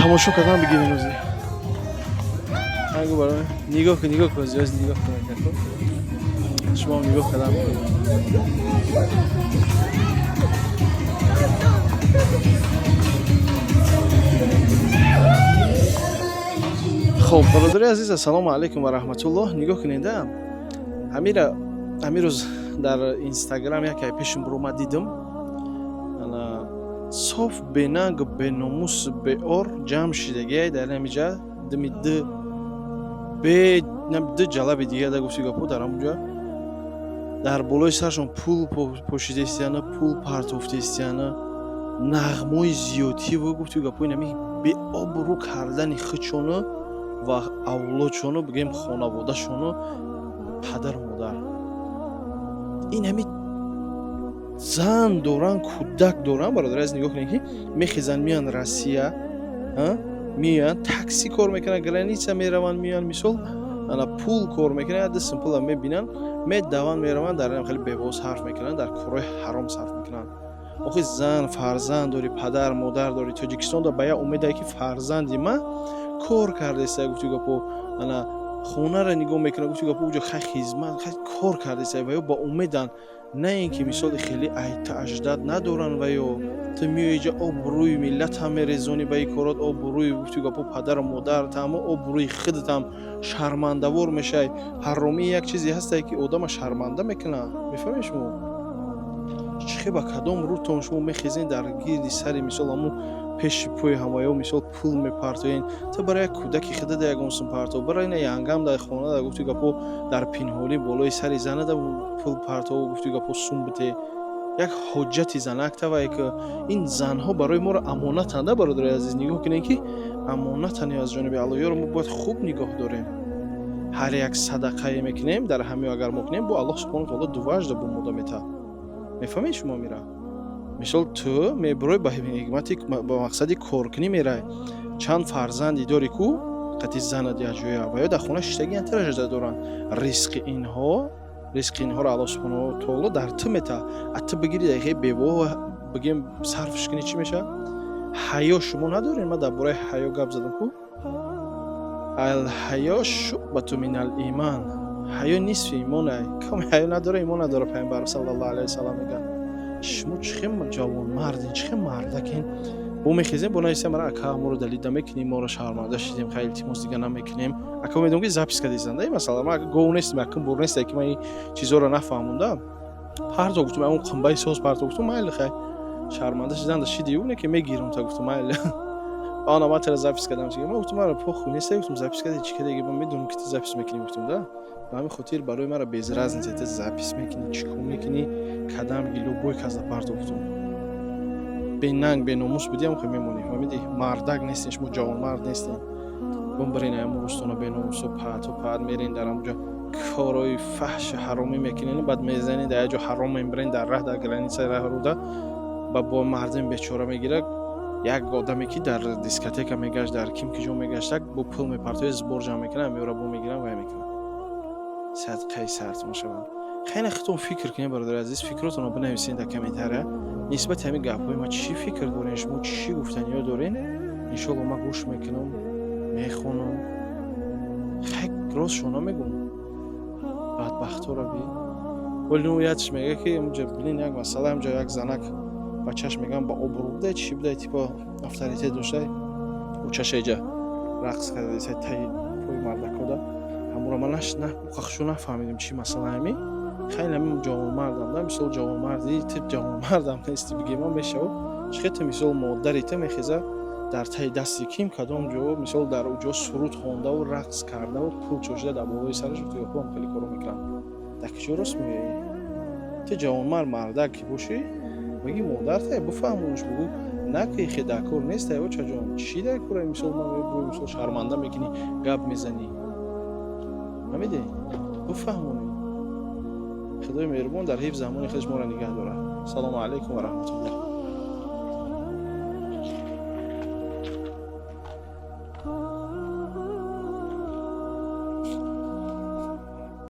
Тамошо кардан бигирем рӯзи. Агу барои нигоҳ кун, нигоҳ кун, зиёз нигоҳ кун, акако. Шумо ҳам нигоҳ кардан бигиред. Хоб, бародари азиз, ассалому алайкум ва раҳматуллоҳ. Нигоҳ кунед, ҳамира ҳамин рӯз дар Инстаграм яке пешим буромад, дидам. Ана соф, бенанг, беномус, беор ҷамъ шидагиай дар ҳамиҷа, дими д бе ду ҷалаби дига да гуфти гапо. Дар ҳамонҷа дар болои саршон пул пошидаистияна, пул партофтаистияна, нағмои зиёдтиву гуфти гапо, инами беобрӯ кардани худшону ва авлодшону, бигӯем, хонаводашону, падару модар. Ин ҳами зан доран, кӯдак доран. Бародари азиз, нигоҳ кунед, ки мехезанд, меянд Россия, меоянд, такси кор мекунанд, граница мераванд, меоянд, мисол, ана пул кор мекунанд, дастн пула мебинанд, медаванд, мераванд, дар инам хеле бебоз ҳарф мекунанд, дар корҳои ҳаром сарф мекунанд. Охи, зан, фарзанд дорӣ, падар, модар дорӣ. Тоҷикистон ба як умедае, ки фарзанди ман кор кардаиста, гуфти гапо, ана хонаро нигоҳ мекунад, гуфти гапо, уҷо хай хизмат, хай кор кардаиста ва ё ба умеданд, на ин ки мисоли хеле айтаждад надоранд. Ва ё ту меои иҷа, обрӯи миллатам мерезонӣ ба ин корот, обрӯи, гуфти гапо, падару модаратам, обрӯи худатам шармандавор мешавӣ. Ҳаромӣ як чизе ҳастае, ки одама шарманда мекунад. Мефаҳмед шумо? Чӣ ба кадом рӯтон шумо мехезен, дар гирди сари, мисол, ҳамун пеши пои ҳамаё, мисол, пул мепартоен? Ту барои як кӯдаки худада ягон сум партов, барои ина янгам дар хона да, гуфти гапо, дар пинҳонӣ болои сари занада пул партов, гуфти гапо, сум бите, як ҳоҷати занак тава. Як ин занҳо барои моро амонатанда. Бародари азиз, нигоҳ кунем, ки амонатани аз ҷониби Аллоҳ, ёро мо бояд хуб нигоҳ дорем. Ҳар як садақае мекунем дар ҳамиё, агар мо кунем, бо Аллоҳ субҳону таоло дважды бо мода метаҳад. Мефаҳмед шумо? Мира, мисол, ту мебурой ба ҳикмати, ба мақсади коркунӣ мерай, чанд фарзанди дорӣ ку, қати занат якҷоя, ва ё дар хона шиштагиан, тиражда доранд. Ризқи инҳоро Аллоҳ субҳонаҳу таоло дар ту метаҳад. А ту бигири, дақиқаи бевоҳ, бигем, сарфш кунӣ, чӣ мешавад? Ҳаё шумо надоред. Ман дар бораи ҳаё гап задам ку. Алҳаё шуъбату минал иман, ҳаё нисфи имонай. Каме ҳаё надора, имон надора, Пайғамбар саллаллоҳу алайҳи васаллам мегӯяд. Шумо чӣ хел ҷавонмардин, чӣ хел мардакин? Бо мехезем, бо нависем: «Мара, ака, моро далида мекунем, моро шарманда шидем, хай, илтимос, дига намекунем». Ака, медонам, ки запись кардистанда ин масъала. Ман гов нестам, якум бор несте, ки ман ин чизҳоро нафаҳмонда. Парто гуфтум, он қимбаи соз парто гуфтум, майли, хай, шарманда шиданда шиди, не ки мегирам та, гуфтум, майли. Ана ман тара запись кардам. Ман гуфтум, мара похуй неста, гуфтум, запись карди, чӣ кардеги, ман медонам, ки ту запись мекунӣ, гуфтум да. Ба ҳамин хотир барои мара без разница, ту запись мекунӣ, чӣ кор мекунӣ, кадам ги, любой кас да парто гуфтум. Бенанг, беномус будиам, хе мемонӣ, фаҳмидӣ? Мардак нестен шумо, ҷавонмард нестен. Бом бирен ҳамун рӯстона, беномусу паату паат мерен, дар ҳамунҷо корҳои фаҳши ҳаромӣ мекунен, баъд мезанед дар як ҷо, ҳаром мебирен, дар раҳ, дар границаи раҳ руда ба бо мардими бечора мегирад. Як одаме, ки дар дискотека мегашт, дар ким ки ҷо мегаштак, бо пул мепартояд, сбор ҷамъ мекунад, меёра, бо мегиранд, вай мекунад, садқаи сартон шавад. Хеле худтон фикр кунед, бародари азиз, фикротонро бинависед дар комментария. Нисбати ҳамин гапҳои ман чӣ фикр дорен шумо, чӣ гуфтаниҳо дорен? Иншоалло, ман гӯш мекунам, мехонам. Хай, ростшо намегӯм, бадбахтҳоро би. Вале ну ятш мега, ки ҳамҷа билин, як масъала, ҳамҷа як занак бачаш мегӯям ба обрӯ будай, чӣ будай, типа авторитет доштай, учаша иҷа рақс карда таи пои мардакода. Ҳамуро ман хушо нафаҳмидем, чӣ масъала. Ҳами хеле ҳами ҷавонмардам да, мисол, ҷавонмарди ту, ҷавонмардам нести, бигем, мешавад. Чӣ хел ту, мисол, модари ту мехеза, дар таи дасти ким, кадом ҷо, мисол, дар ҷо суруд хондаву рақс кардаву пул чошида дар болои сараш ёпам, хеле коро мекунанд. Дар куҷо рост меоӣ ту? Ҷавонмард, мардак ки бошӣ, бигӣ модарта, бифаҳмонаш, бугӯ, наки хе дар кор нестай, очаҷон, чӣ дар кора? Мисол, ман, мисол, шарманда мекунӣ, гап мезанӣ, фаҳмидӣ? бифаҳмонӣ. Худои меҳрубон дар ҳифз, замони худаш моро нигаҳ дорад. Салому алайкум ва раҳматуллоҳ.